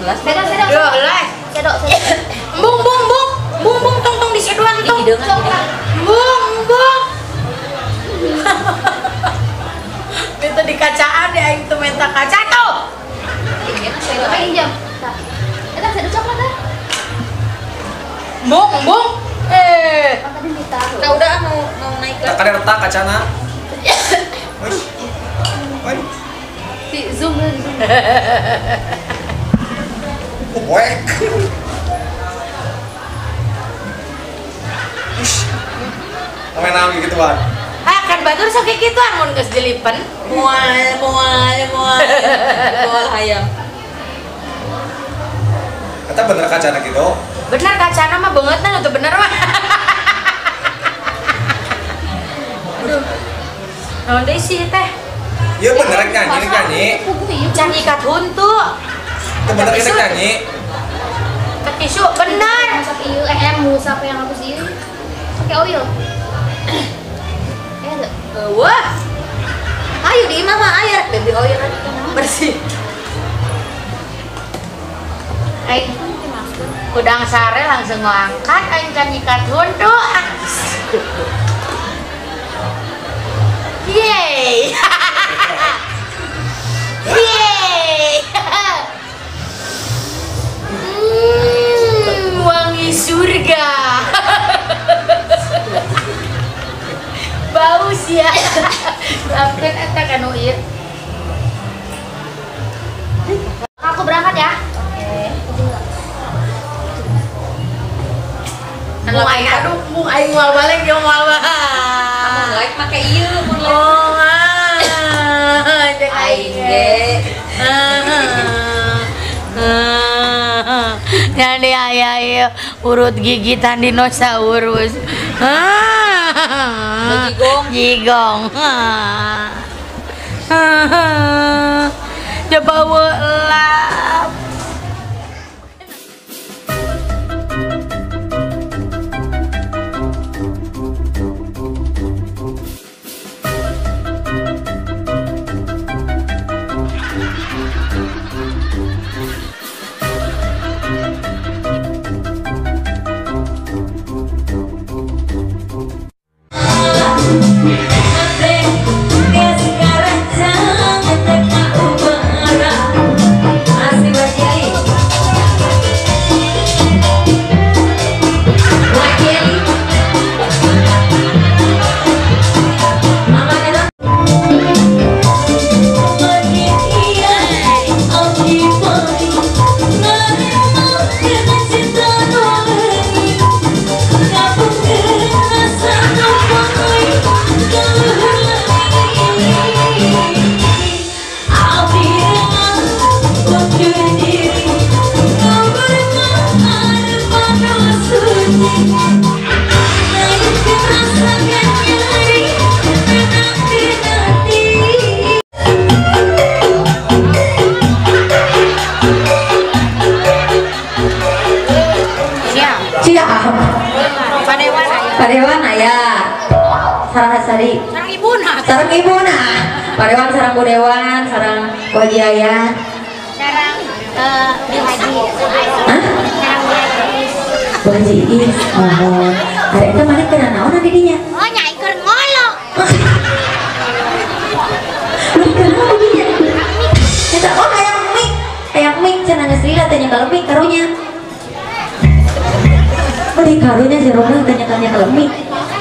11. Sedok. 12. Sedok. Bung bung bung. Bung bung tong tong diseduhan tong. Bung bung. Itu di kacaan ya aing tuh minta kaca tuh. Aing jam. Eta seduh coklat ah. Bung bung. Eh. Nah, udah mau naik lagi. Kada retak kacana. Oi. Oi. Si zoom. Oh, poek. Ush. Main naon gituan. Ah, kan batur sok gituan mun geus dilipen. Moal moal moal. Moal hayam. Kata bener kacana gitu? Bener kacana mah beungeutna nu teu bener mah. Aduh. Naon deui sih teh? Ieu bener rek nyanyi nyanyi. Can ikat huntu. Teu bener rek nyanyi. Ke tisu bener. Masak ieu musap yang hapus ieu. Pakai oil. Wah. Ayo di imah mah air baby oil kan bersih. Aing kudang sare langsung ngangkat aing can nyikat huntu. Yeay. Yeay. Wangi surga. Bau sia. Lapkeun eta kanu ieu. Aku berangkat ya. Oke. Mung aing aduh, mung aing moal balik jeung moal bae. Mun like make ieu mun like. Oh, jeung aing ge. Jadi aya ieu urut gigitan dinosaurus. Jigong. Jigong. Coba lap. Padewan aya Sarahasari sareng ibuna, sareng ibuna Padewan sareng Budewan sareng Waji aya sareng Bu Haji. Hah? Sareng Bu Haji. Bu Haji Is mohon ari eta maneh keur naon di dinya? Oh nya keur ngolo. Lu keur naon di dinya? Eta oh hayang mik, hayang mik cenah geus lila teh nyekel mik karunya. Beli karunya si Roman tanya-tanya ke mik.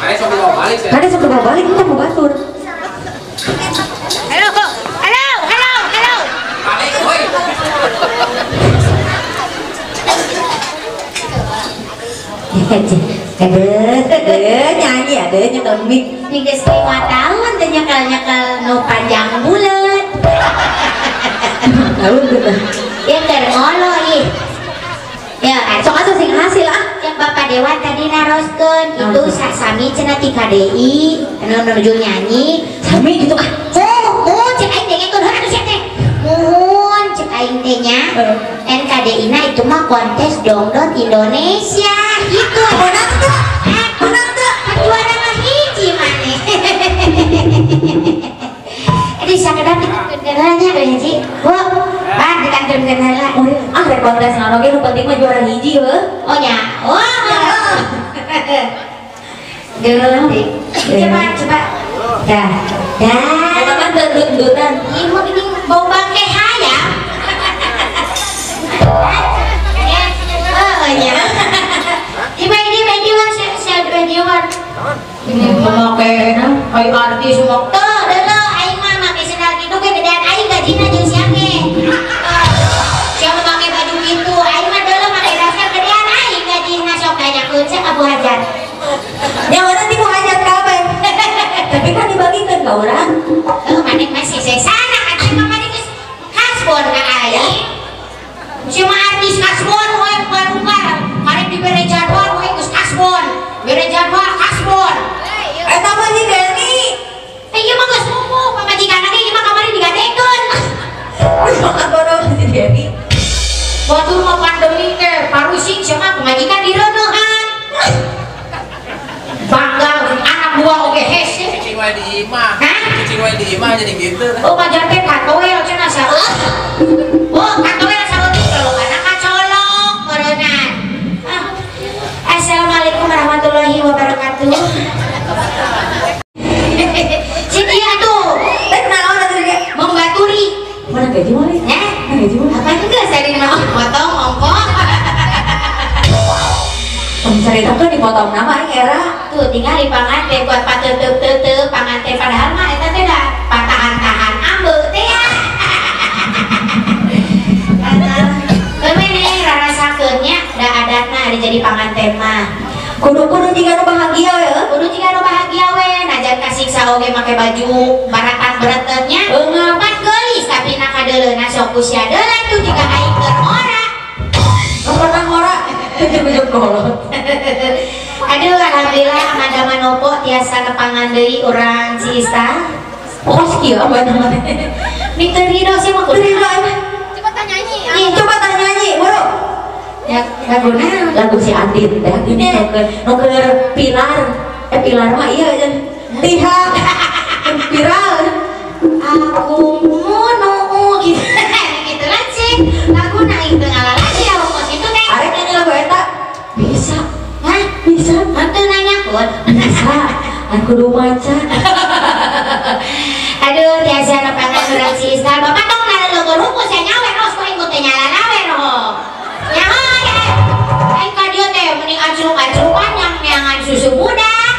Kade sok dibawa balik sih. Kade sok dibawa balik itu mau batur. Halo, halo, halo, halo. Balik, woi. Ada nyanyi, ada nyekel mik. Ini geus 5 tahun teh nyekel-nyekel nu panjang bulat. Tahun gitu. Ya keur ngolo ih. Ya, sok atuh sing hasil ah. Yang Bapak Dewan tadi naroskeun itu sami cenah ti KDI anu nuju nyanyi sami gitu ah. Oh, cek aing dengekeun heula atuh sia teh. Muhun cek aing teh nya. NKDI na itu mah kontes dongdot Indonesia gitu. Menang teu? Menang teu? Juara mah hiji maneh. Aduh sakedap dikantunkeun heula nya Haji. Bu, Pak dikantunkeun heula. Ah, rek Rek kontes naon oge nu penting mah juara hiji heuh. Oh nya. Wah. Geuleuh. Coba coba. Dah. Dah. Eta kan dut-dutan. Ieu mah geuning bau bangke hayam. Oh nya. Di media saya media. Ini memakai ai artis semua. Tuh, deuleu aing mah make sendal kitu ge gedean aing gajina jeung sia ge. Sia mah make baju kitu, aing mah deuleu make dasar gedean aing gajina sok tanyakeun sia ka Bu Hajat. Nya urang di Bu Hajat kabeh. Tapi kan dibagikeun ka urang. Heuh, maneh mah sesana atuh mah maneh geus kasbon ka aing. Sia mah artis kasbon we barungkar. Karek dibere jadwal we geus kasbon. Bere jadwal kasbon. Eta mah si Deni. Ieu mah geus mumu, pamajikanna ge ieu mah kamari digadekeun. Kasbon si Deni. Batur mah pandemi teh parusing sia mah pamajikan direuneuhan. Bangga anak buah oge hese. Cicing wae di imah. Hah? Cicing wae di imah jadi gitu. Oh, pajar teh katoel cenah saeuh. Oh, katoel saeutik lolobana kacolok meureunnan. Assalamualaikum warahmatullahi wabarakatuh. Si dia tuh teh naon atuh dia? Membaturi. Mana gaji mah? Hah? Mana gaji mah? Apa enggak saya mau potong ongkos? Ceritakeun dipotong nama aing era. Tuh tinggal di panganten buat pateuteup-teuteuk panganten padahal mah eta teh da patahan-tahan ambe teh ya. Keun we rarasakeun nya da adatna ari jadi panganten mah. Kudu-kudu jiga nu bahagia we heuh. Kudu jiga nu bahagia we najan kasiksa oge make baju baratan-bereteun nya. Eungap pan geulis tapi na kadeuleuna sok ku sia deula tuh jiga aing keur ngora. Pernah ngora tujuh kolot. Aduh alhamdulillah Amanda Manopo tiasa nepangan deui urang Ciista. Kos kieu apa namanya? Mikeun ridho sih mah kudu. Ridho emang. Coba tanya nyanyi. Coba tanya nyanyi, buru. Ya laguna lagu si Adit teh ini nu keur pilar. Pilar mah ieu cenah. Tihang viral. Aku mono gitu. Gitu lah sih. Laguna aing teu ngalalaki ya kos itu teh. Arek nyanyi lagu eta. Bisa. Hah? Bisa. Hantu nanya kun. Bisa. Aku kudu maca. Aduh, tiasa nepangan urang Ciista. Bapak tong naleukeun hukum sia nyawe ros ku aing teh nyalana we roh. Nyaho ya. Aing ka dieu teh mending acruk-acrukan yang neangan susu budak.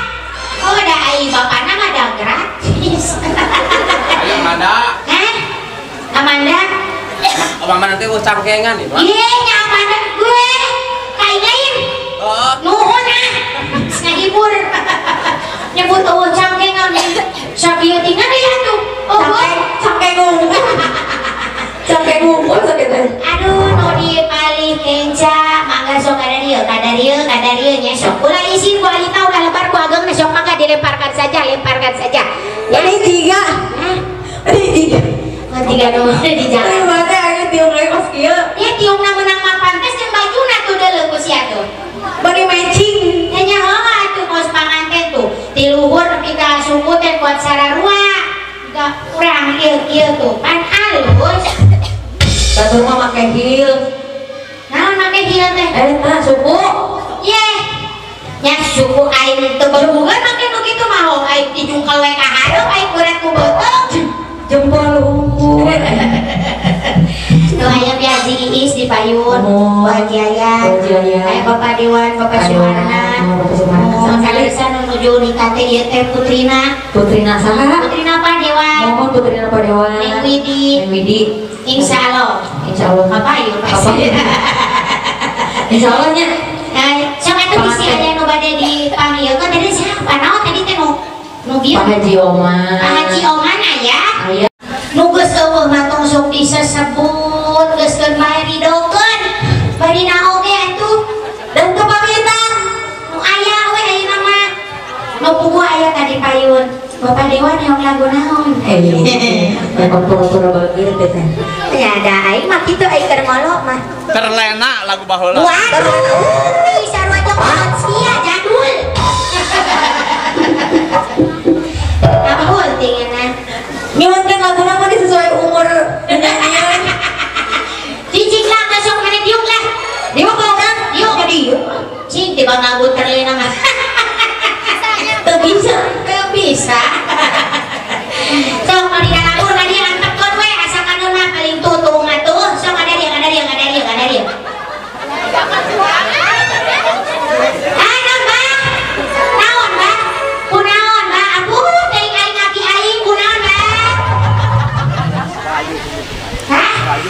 Oh, da aing bapana mah da gratis. Ayo Amanda. Hah? Amanda? Amanda nanti gua cangkengan nih, Pak. Iya, nya Amanda gue. Kaingain. Heeh. Nuhun ah. Ngahibur. Nyebut eueuh cangkengan. Sakieu tinggal deui atuh. Oh, cangkeng unggul. Cangkeng unggul sakit teh. Aduh, nu dipalih kenca, mangga sok kadarieu, kadarieu, kadarieu nya sok. Ulah isin ku alita ulah lebar ku ageng sok mangga dilemparkan saja, lemparkan saja. Ya ini tiga. Hah? Ini tiga. Mun tiga nu di jalan. Mate aing tiung lagi kos kieu. Dia tiungna meunang mah pantes jeung bajuna tuh deuleu ku sia tuh. Bari matching. Nya nyaho atuh kos panganten tuh. Ti luhur nepi ka suku teh kuat sararua. Ga urang ieu-ieu tuh pan alus. Batur mah make heel. Naon make heel teh? Eta suku. Ye. Nya suku aing teu berhubungan make nu kitu mah ho aing dijungkel we ka hareup aing kuret ku beuteung. Jempol unggul. Nu aya Bi Haji Iis di payun. Bu Haji Ayat. Aya Bapak Dewan, Bapak Sumarna. Mohon kaleresan nu nuju nikah teh ieu teh putrina. Putrina saha? Putrina Pak Dewan. Mohon putrina Pak Dewan. Neng Widi. Neng Widi. Insyaallah. Insyaallah. Bapak yuk pasti. Insyaallah nya. Nah, sok atuh bisi aya nu bade dipanggilkeun tadi siapa? Naon tadi teh nu nu bieu? Pak Haji Oman. Pak Haji Oman aya. Aya. Nu geus eueuh mah tong sok disesebut, geus keun bae ridokeun. Bari na oge atuh. Dan teu pamitan. Nu aya we ayeuna mah. Nu puguh aya tadi payun. Bapak Dewan yang lagu naon? Ya pura-pura bageur teh. Ya ada aing mah kitu aing keur ngolok mah. Terlena lagu baheula. Waduh, sarua jeung kolot sia jadul. Ampun tingena. Nyuhunkeun laguna mah sesuai umur penyanyian. Cicing lah sok maneh tiung Bisa. Sok mari lalabur ka dieu antepkeun we asa kanun mah paling tutung atuh. Sok ada dia ada dia ada dia ada dia. Ah, naon Bang? Naon Bang? Kunaon Bang? Ampun teuing aing aki aing kunaon Bang? Hah?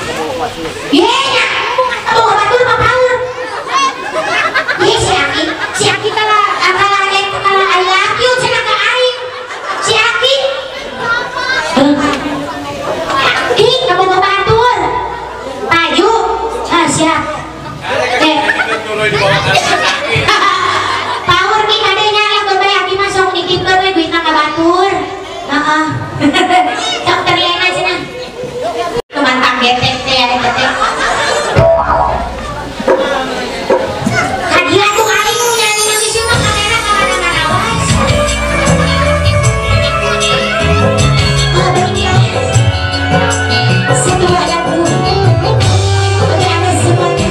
Ye nya embung atuh batur mah paur. Ye si aki kalah kalah kalah I love you cenah ka aing. Si aki. Ki kaboga batur. Maju. Ah siap. Paur ki kadenya lah bae aki mah sok nitipkeun we duitna ka batur. Heeh. Sok terlena cenah. Kemantang getek teh ada getek. Hadiah tuh aing nu nyanyi nangis ieu mah kamera ka mana-mana awas. Oh, begini. Sebuah lagu untuk Anda semuanya.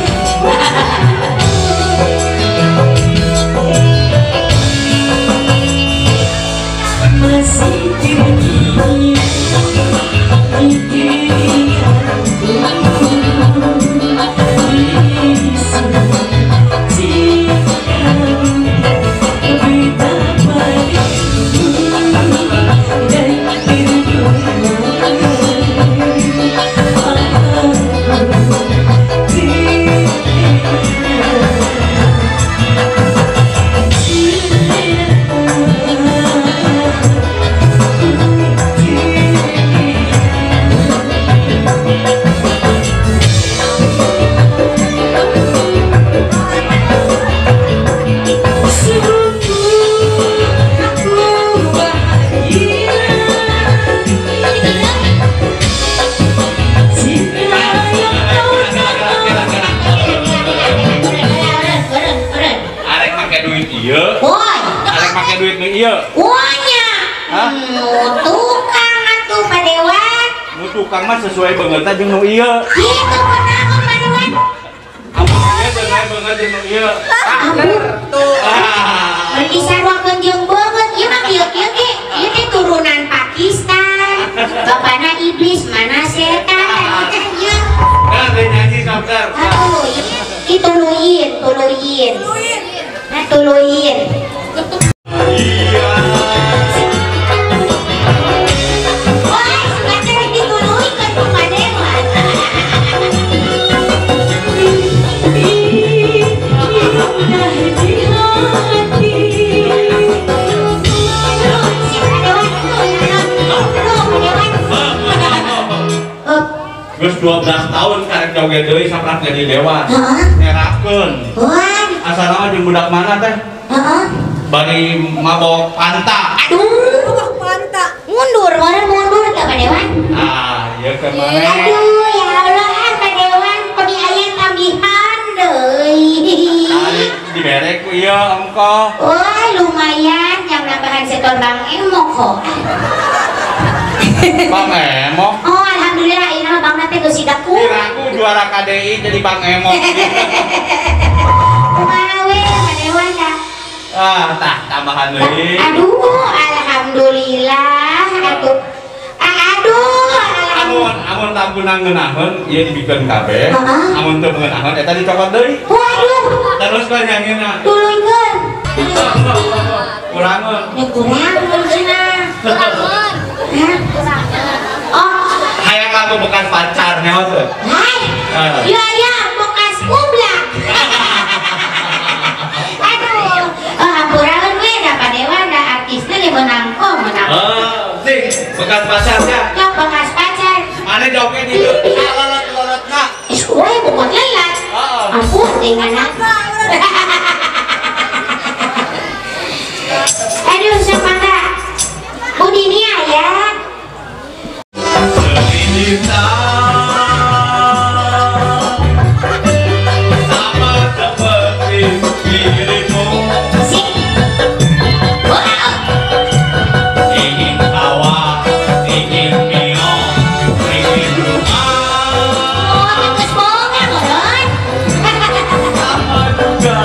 Masih tinggi Tukang mah sesuai banget aja nu ieu. Kitu kunaon Pak Dewan? Amun ieu sesuai banget jeung nu ieu. Tuh. Berarti sarua jeung beungeut ieu mah kieu-kieu ge. Ieu teh turunan Pakistan. Bapana iblis, mana setan. Ieu. Nah, teh nyanyi sok ter. Aduh, ieu tuluyin, tuluyin. Nah, tuluyin. Iya. Terus 12 tahun karek joget deui saprak jadi dewa. Ngerakeun. Asalna mah jeung budak mana teh? Heeh. Bari mabok panta. Aduh, mabok panta. Mundur, meureun mundur teh Pak Dewan. Ah, ieu ke mana? Aduh, ya Allah, Pak Dewan, pemi aya tambihan deui. Dibere ku ieu ongkoh. Wah, lumayan jam nambahan setor Bang Emok kok. Bang Emok. Oh, alhamdulillah ini mah Bang teh geus sidaku. Kiraku juara KDI jadi Bang Emok. Kumaha we Pak Dewan dah. Ah, tah tambahan deui. Aduh, alhamdulillah atuh. Aduh, amun amun laguna ngeunaheun ieu dibikeun kabeh. Amun teu ngeunaheun eta dicokot deui. Waduh. Terus we nyanyina. Tuluykeun. Kurangeun. Ya kurangeun cenah. Kurangeun. Oh, hayang lagu bekas pacarnya teh. Hai. Iya ya, bekas kublak. Aduh, hampuraeun we da Pak Dewan da artisna ge meunang oh meunang. Oh, sing bekas pacarnya. Ya bekas pacar. Mana jawabnya di dieu? Lolot-lolotna. Ih, we bukot lelat. Heeh. Ampun dengan. Aduh, sok mangga. Bu Dini aya. Sama seperti dirimu. Ingin tawa, ingin mio, ingin rumah. Oh, geus boga meureun. Sama juga.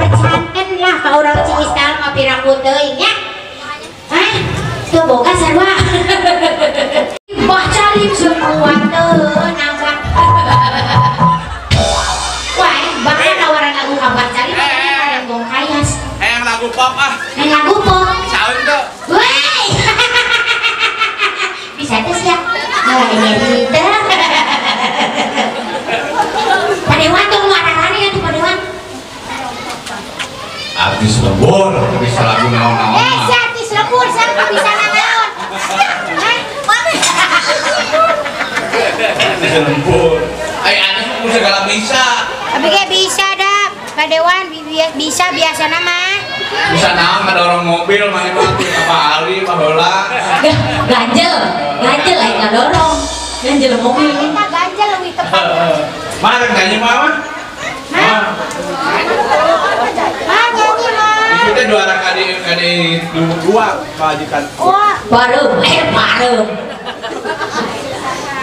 Percanten lah ka urang Ciistal mah piraku teuing nya. Hah? Teu boga sarua. Bah Calim semua tenaga. Wah, bahkan tawaran lagu ka Bah Calim ada gong kayas. Yang lagu pop ah. Yang lagu pop. Saun tuh. Woi. Bisa tuh siap. Nah, ini teh. Padewan tuh nu ararane atuh Padewan. Artis lembur, bisa lagu naon-naon. Eh, si artis lembur siapa bisa naon? Hah? Mana? Artis lembur. Ai artis mah segala bisa. Tapi ge bisa dah. Padewan bisa biasa nama. Bisa naon ngadorong mobil mah mah ka Pak Ali baheula. Ganjel, ganjel aing ngadorong. Ganjel mobil. Kita ganjel leuwih tepat. Mah rek nyanyi mah mah. Mah. Mah nyanyi mah. Itu teh juara kali dua majikan. Wah, baru baru.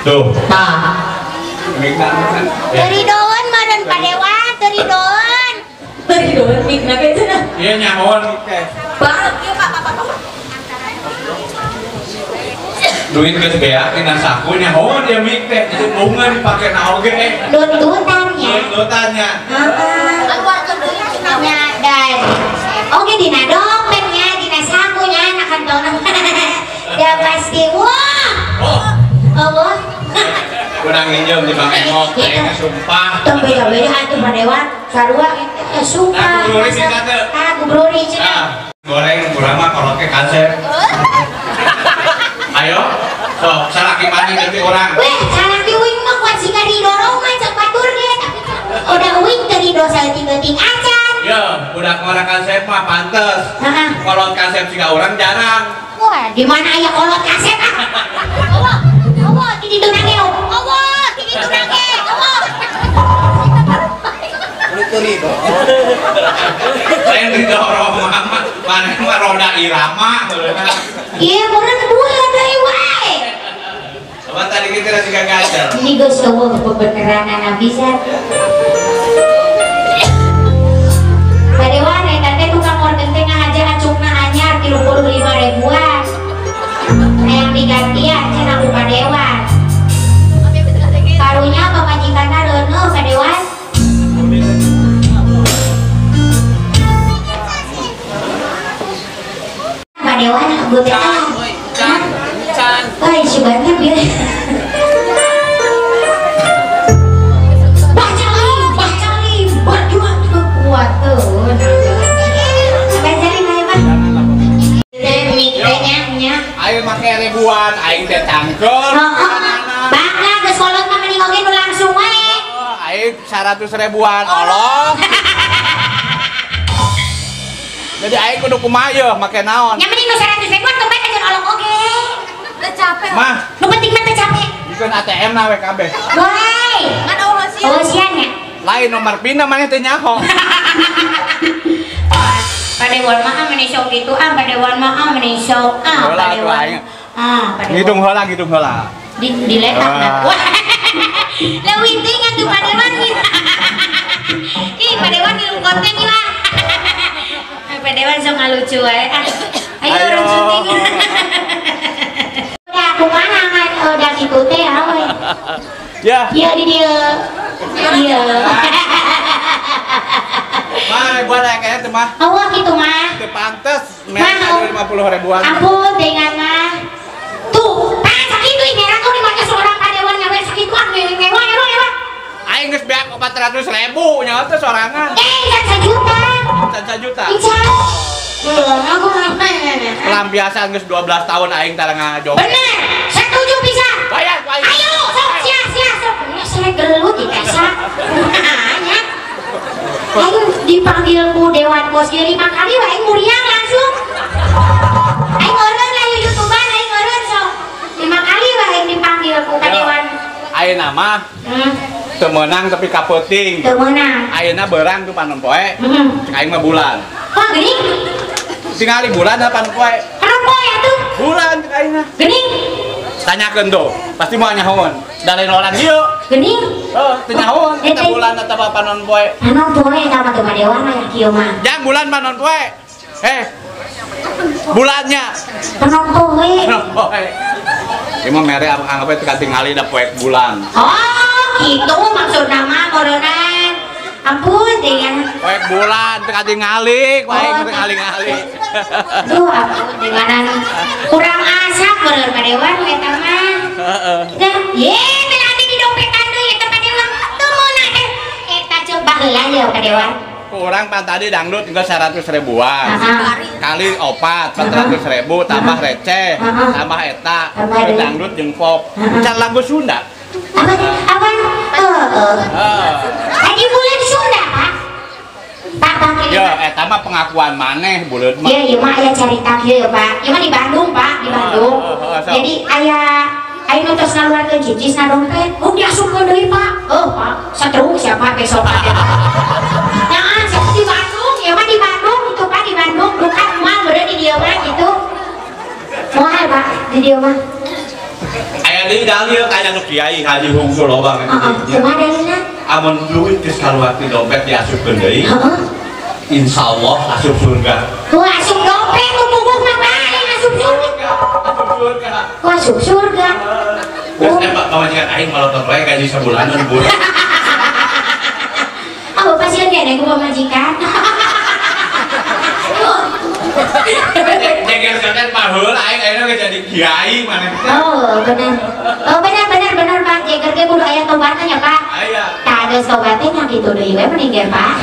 Tuh. Tah. Teridoan meureun Padewan, teridoan. Teridoan mikna ge cenah. Iya nyahoan teh. Bareng ieu Pak, Pak, Pak. Duit geus beak dina saku nyahoan dia mik teh. Jadi bunga dipake na oge. Tuntutan nya. Tuntutan nya. Heeh. Keluarkeun deui cenah nya dan oge dina dompet nya, dina saku nya na kantongna. Ya pasti wah. Oh. Allah. Kurang nginjem di Bang Emok, kayaknya sumpah. Tong beda-beda atuh Padewan, sarua sumpah. Nah, kubruri bisa teu. Ah, kubruri cenah. Goreng kurang mah kolotke kasep. Ayo, sok salaki maneh deui urang. Weh, salaki uing mah kuat siga didorong mah cek batur ge, tapi udah uing teu rido saeutik-eutik acan. Yo, budak ngora kasep mah pantes. Heeh. Kolot kasep siga urang jarang. Wah, di mana aya kolot kasep ah? Allah, Allah, di ditu nage. Allah, di ditu nage. Allah. Lain didorong mah maneh mah roda irama. Ieu meureun buaya deui wae. Apa tadi kita siga gacal. Ini geus eueuh bebeneranana bisa. Padewan eta teh tukang order teh ngahaja acukna anyar 35 ribuan. Hayang digantian cenah ku Padewan. Karunya pamajikanna reuneuh Padewan. Padewan aku teh can can. Euy sugan teh bieu. Bah Calim, bah kuat tuh. Bah Calim ayo mah. Teh mik teh nya. Ayo make ribuan aing teh cangkeul. Heeh. Bangga geus kolot mah mending oge nu langsung wae. Aing 100 ribuan Allah. Jadi aing kudu kumaha yeuh make naon? Nya mending nu 100 ribuan tong bae kajeun olok oge. Teu capek. Mah, nu penting mah teu capek. Bikeun ATM na we kabeh. Woi, ngan eueuh sieun. Eueuh sieun nya. Lain nomor PIN maneh teu nyaho. Padewan mah meni sok kitu ah, Padewan mah meni sok ah, Padewan. Ah, Padewan. Ngitung heula, ngitung heula. Di diletak nah. Wah. Leuwih teuing atuh Padewan. Ih, Padewan ngilu konten ieu lah. Padewan sok ngalucu wae ah. Ayo urang syuting. Udah kumaha ngan udah kitu teh we. Ya. Ieu di dieu. Ieu. Mah ribuan aya kayaknya teh mah. Eueuh kitu mah. Teu pantes, mere 50 ribuan. Ampun dengan mah. Tuh, tah sakitu ngeran tuh di mana seorang Padewan nyawer sakitu ah ngewa ngewa ngewa. Aing geus beak 400 ribu nyawa teh sorangan. Eh, can sajuta. Can sajuta. Can. Aku Pelampiasan geus 12 tahun aing tara ngajoget. Bener, setuju bisa. Bayar ku aing. Ayo, sok sia sia sok. Nya saya gelut di kasa. Nya. Aing dipanggil ku Dewan Bos ge 5 kali wae aing muriang langsung. Aing eureun lah YouTuber aing eureun sok. 5 kali wae aing dipanggil ku ka Dewan. Ayeuna mah teu meunang tapi kapeuting. Teu meunang. Ayeuna beurang tuh panon poe. Cek aing mah bulan. Wah geuning. Tingali bulan apa panon poe? Panon poe atuh. Bulan cek aing mah. Geuning. Tanyakeun tuh, pasti moal nyahoan. Da lain orang ieu. Geuning? Heuh, teu nyahoan eta bulan atawa panon poe. Panon poe eta mah teu Dewan aya kieu mah. Jang bulan panon poe. Bulannya. Panon poe. Panon poe. Ieu mah mere anggap we teu katingali da poek bulan. Oh, gitu maksudna mah meureunnan. Ampun dengan poek bulan teu katingali, wae teu ngali-ngali. Duh, ampun denganan kurang asap meureun Pak Dewan eta mah. Heeh. Tah, ye berarti di dompetan deui eta Pak Dewan. Teu meunang teh. Eta coba heula ye Pak Dewan. Kurang pan tadi dangdut juga 100 ribuan. Kali opat 400 ribu tambah receh, tambah eta, dangdut jeung pop. Can lagu Sunda. Apa? Apa? Heeh. Tadi bulan Sunda, Pak. Pak ya, eta mah pengakuan maneh buleud mah. Iya, ieu mah aya carita kieu ya, Pak. Ieu mah di Bandung, Pak, di Bandung. Jadi aya ayo nu tos ngaluarkeun cicis na dompet. Oh, diasupkeun deui, Pak. Oh, Pak, satruk siapa besok Pak. Nah, siapa di Bandung? Ieu mah di Bandung itu, Pak, di Bandung. Duka moal beureun di dieu mah gitu. Moal, Pak, di dieu mah. Aya deui dalil kaya nu kiai haji hungkul loba kan. Heeh, kumaha dalilna? Amun duit geus kaluar ti dompet diasupkeun deui. Heeh. Insyaallah asup surga. Wah, asup dompet nu puguh mah Pak, asup surga. Asup surga. Wah, asup surga. Geus teh pamajikan aing malotot wae gaji sabulanan bulan. Oh, bapak sieun ge ku pamajikan. Jeger setan baheula aing ayeuna ge jadi kiai maneh teh. Oh, bener. Oh, bener bener bener Pak. Jeger ge kudu aya tobatna nya, Pak. Aya. Tah geus tobatna nya kitu deui we mending ge, Pak.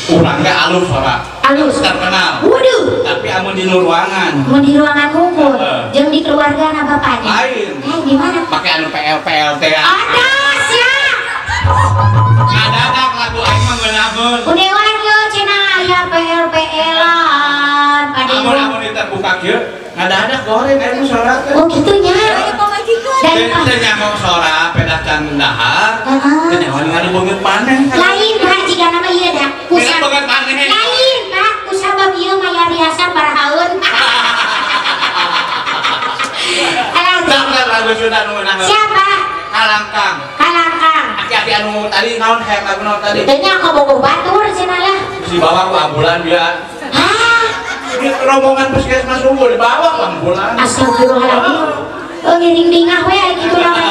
Urang ge alus ora. Alus terkenal. Waduh. Tapi amun di ruangan. Mun di ruangan hungkul. Jeung di keluargana bapaknya. Lain. Di mana? Pake anu PL PL teh. Ada sia. Ngadadak lagu aing mah ngeunaheun. Kudewan yo cenah aya PL PL-an. Amun amun diterbuka kieu ngadadak goreng aing mah sora teh. Oh kitu nya. Dan teu nyaho sora pedah can dahar. Teu nyaho ningali beungeut maneh. Lain Pak jigana mah ieu da. Kusabab beungeut maneh. Lain Pak kusabab ieu maya riasan barahaeun. Alah lagu Sunda nu ngeunaheun. Siapa? Kalangkang. Kalangkang. Aki-aki anu tadi naon hayang lagu naon tadi? Teu nya kabogoh batur cenah lah. Geus dibawa ku ambulan dia. Hah? Rombongan puskesmas unggul dibawa ku ambulan. Astagfirullahaladzim. Oh ngiring bingah we aya kitu lah.